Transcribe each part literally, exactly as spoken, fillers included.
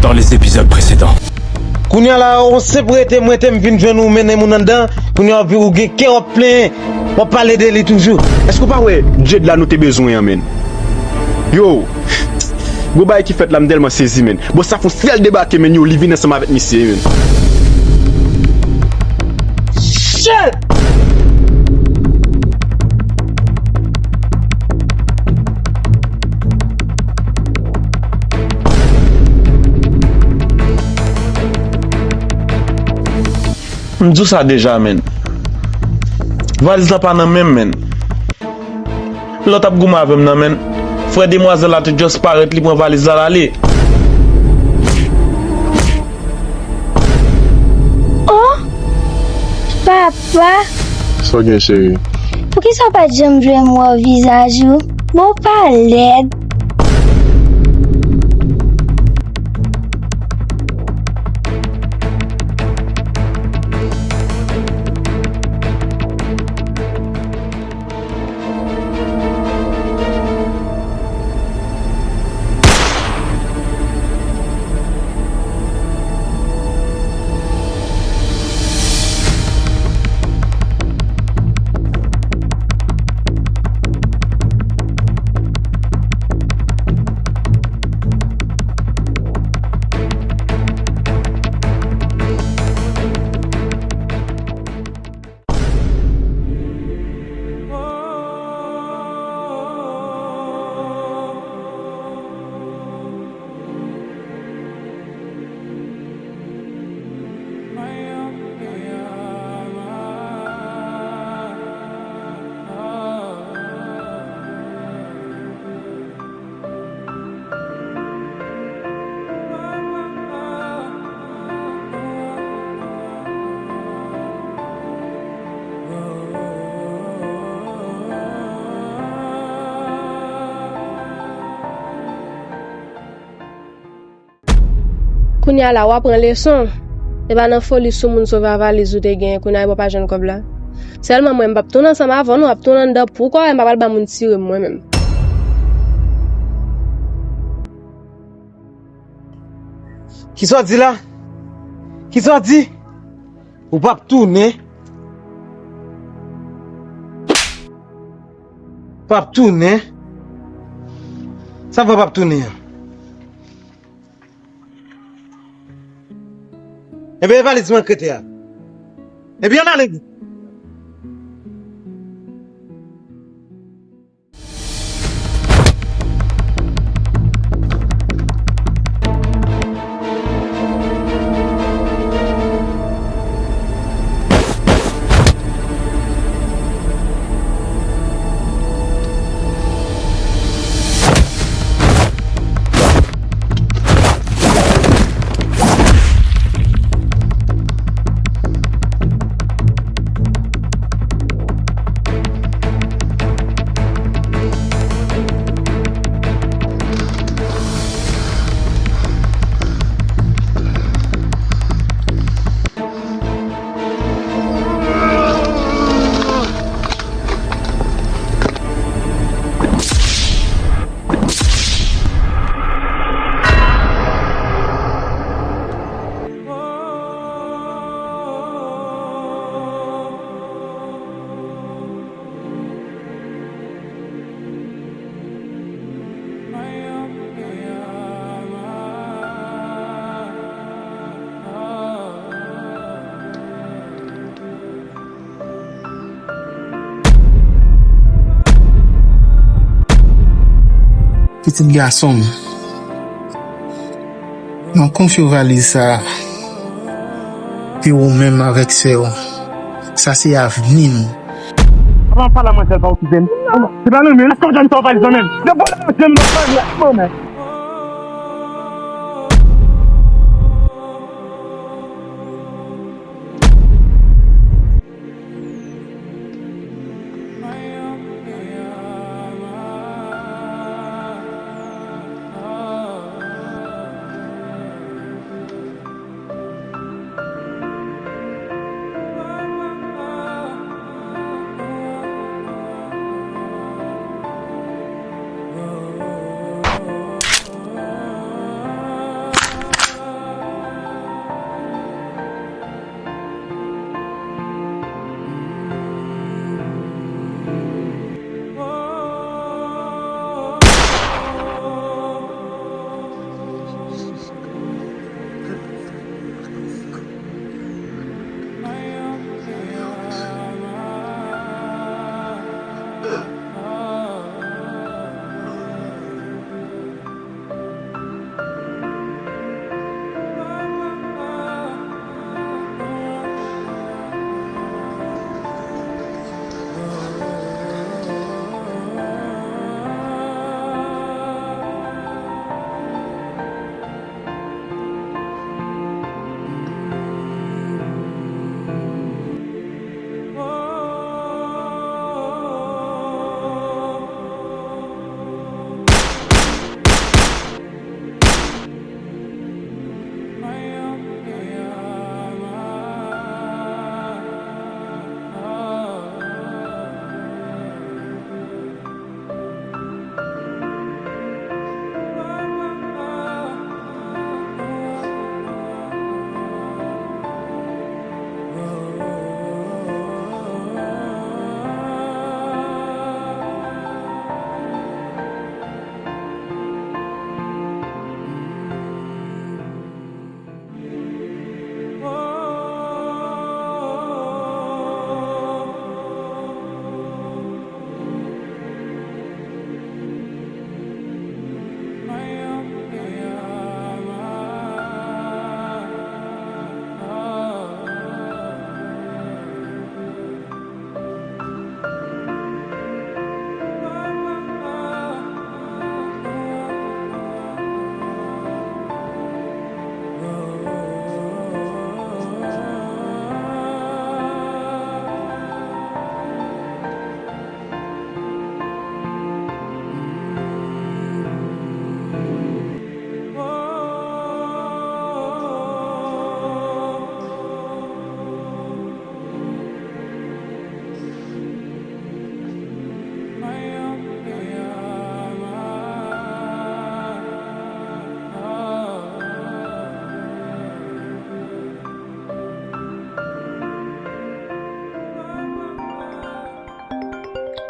Dans les épisodes précédents. Kounye a la, on senp rete, m rete, m vin jwenn ou mennen moun anndan. Kounye a, ou gen kè w ap plenyen, w ap pale de li toujou. Èske w pa wè Jade la nou te bezwen an, menn? Yo, gwo bagay ki fèt la, m tèlman sezi, menn. Bon, sa fè yon sèl debake, menn, yo, li vin ansanm avèk misye, menn. Shit! M di w sa deja, menn. Valiz la pa nan men m, menn. Lòt ap goumen avè m nan, menn. Frè demwazèl la te just parèt, li pran valiz la, l ale. Oh, papa! Sa w gen, cheri? Poukisa w pa t janm vle m wè w vizaj ou? Bon, w pa lèd. Kounye a la, w a pran leson. Se pa nan foli sou moun sove a valiz ou te genyen, kounye a ou pa jwenn kòb la. Sèlman mwen, m p ap tounen ansanm avè w non, w ap tounen anndan pou kò w, m pa pral ba moun tire m mwen menm. Kisa w di la? Kisa w di? Ou p ap tounen? P ap tounen? Sa fè w p ap tounen an? Ebyen, e valiz mwen k rete a. Ebyen, ann ale. Pitit gason m, mwen konfye w valiz sa a. E ou menm avèk sè w, sa se avni nou. Papa, pa la mwen sèl pa okipe m. Se pa nan men, lèske w jwenn sa w pa di nan men. Depi w la jwenn m pa pale ak mwen.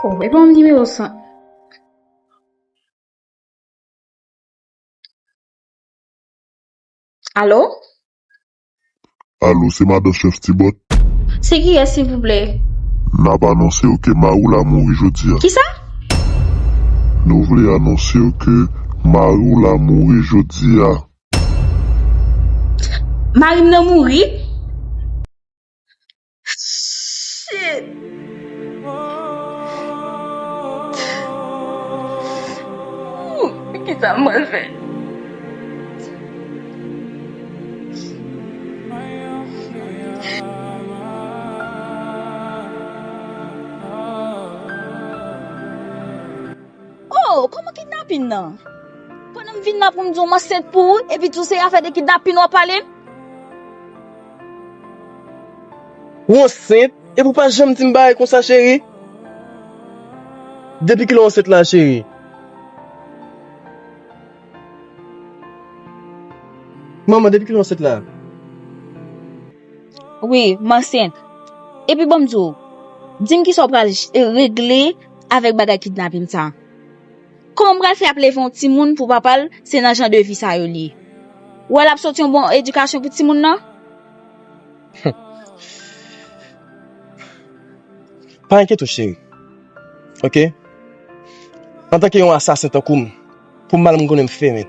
Oh, e pa yon nimewo san. Alo? Alo, se madan chèf Tibòt? Se kiyès, silvouplè? N ap anonse w ke mari w la mouri jodi a. Kisa? Nou vle anonse w ke mari w la mouri jodi a. Mari m nan mouri? Shit! Ooh, kisa m pral fè? Oh, kòman kidnapin nan? Pandan m vin la pou m di w m ansent pou ou, epi tou se afè de kidnapin w ap pale m? Ou ansent? Epi w pa janm di m bagay konsa, cheri? Depi kilè w ansent la, cheri? Manman, depi kilè w ansent la? Wi, m ansent. Epi bon, m di w, di m kisa w pral j-, regle avèk bagay kidnapin sa. Kòman m pral fè ap leve yon timoun pou papa l se nan jan de vi sa yo li ye? Ou wè l ap soti yon bon edikasyon pou timoun nan? Pa enkyete w, cheri. Oke? Antanke yon asasen tankou m, pou mal m konnen m fè, men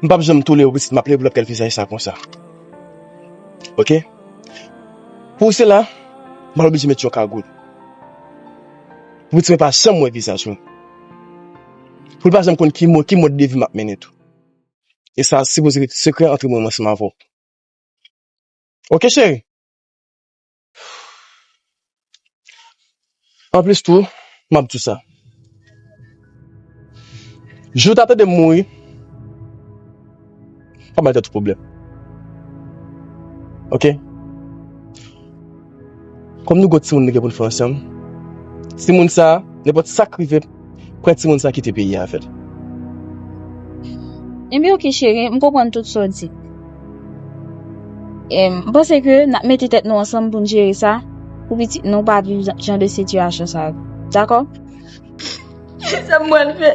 m p ap janm tolere yon pitit m ap leve pou l ap kal vizaj sa konsa. Oke? Pou sela, m al oblije met yon kagoul. Pou pitit mwen pa janm wè vizaj mwen. Pou l pa janm konn ki mo-, ki mòd de vi m ap mennen tou. E sa sipoze ret sekrè ant mwen menm ansanm avè w. Oke, cheri? Anplis tou, m ap di w sa. Jou w ta tande m mouri, pa bay tèt ou pwoblèm. Oke? Kòm nou gon timoun nou gen pou n fè ansanm, timoun sa, nenpòt sa k rive, pran timoun sa kite peyi a avè l. Ebyen, oke, cheri, m konprann tout sa w di. Em, m panse ke n ap mete tèt nou ansanm pou n jere sa, pou pitit nou pa viv jan, jan de sitiyasyon sa yo. Dakò? Sa m pral fè?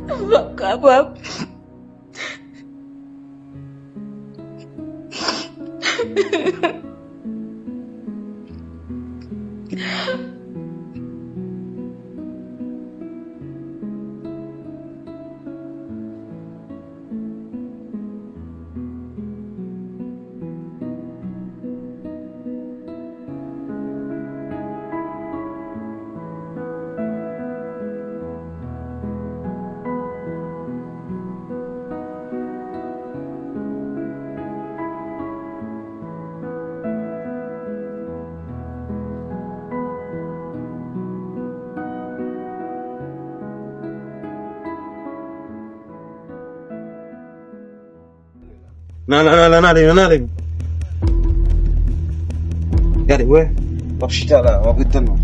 M p ap kapab. Nan, nan, nan, nan, nan, nan, nan. Gade, wè. W ap chita la, w ap ret tann mwen.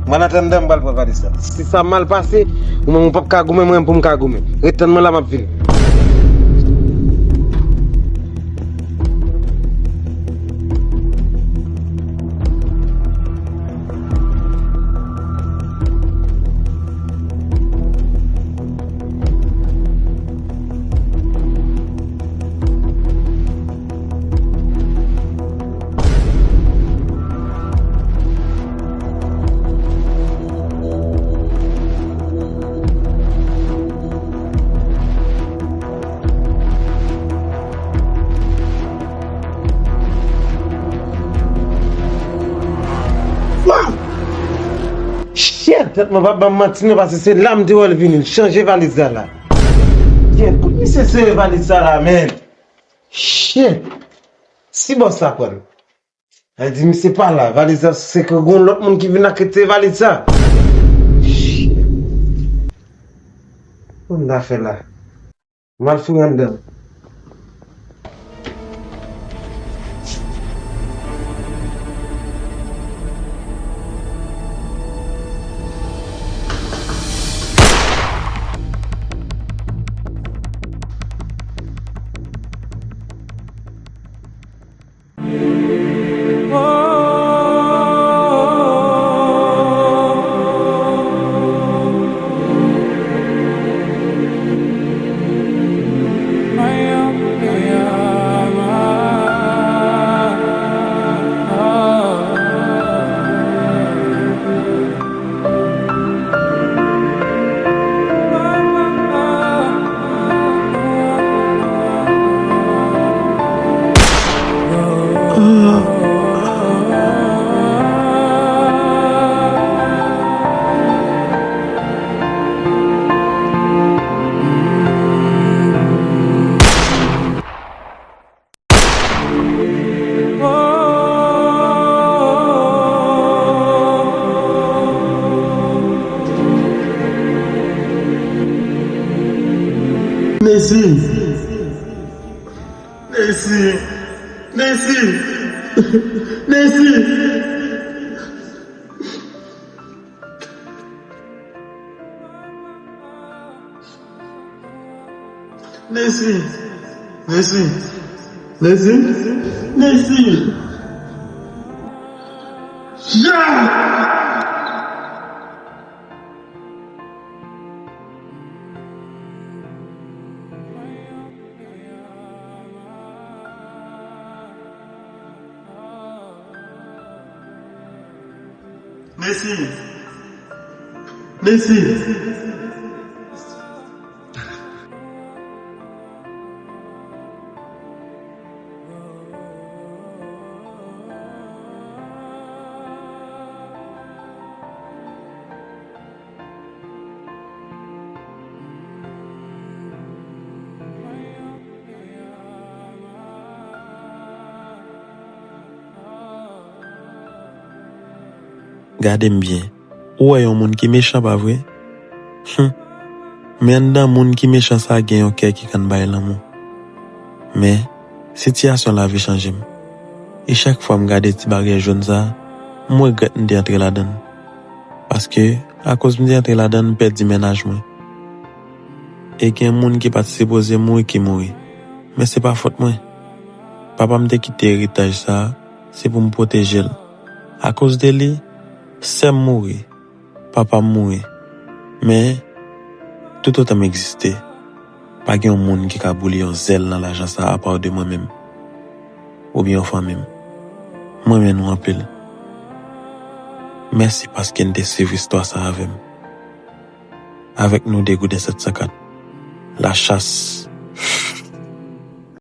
Mwen antre anndan, m pral pran valiz la. Si sa mal pase, ou menm ou p ap ka goumen, mwen menm pou m ka goumen. Ret tann mwen la, m ap vini. Shit, tèt mwen p ap ban m manti non, paske se la m te wè l vini, l chanje valiz la la. Shit, kout misye sere valiz sa la, men. Shit. Si bòs la pran l. Sa vle di misye pa la, valiz la, se ke gon lòt moun ki vin ak rete valiz sa. Shit. Kòman m ta fè la? M al foure anndan. Mèsi. Mèsi. Mèsi. Mèsi. Mèsi. Mèsi. Mèsi. Mèsi. Ja! Mèsi. Mèsi. Gade m byen. Ou wè yon moun ki mechan, pa vre? Hum. Men anndan moun ki mechan sa gen yon kè ki konn bay lanmou. Men, sitiyasyon lavi chanje m. E chak fwa m gade ti bagay jòn sa, m regrèt m te antre ladan l. Paske, akoz m te antre ladan l, m pèdi mennaj mwen. E gen moun ki pa t sipoze mouri ki mouri. Men se pa fòt mwen. Papa m te kite eritaj sa a, se pou m pwoteje l. Akoz de li, sè m mouri, papa m mouri. Men, toutotan m egziste, pa gen yon moun ki ka boule yon zèl nan lajan sa a apa de mwen menm, oubyen yon fanmi m. M renmen nou anpil. Mèsi paske n te swiv istwa sa a avè m. Avèk nou de Gouden sèt san kat, lachas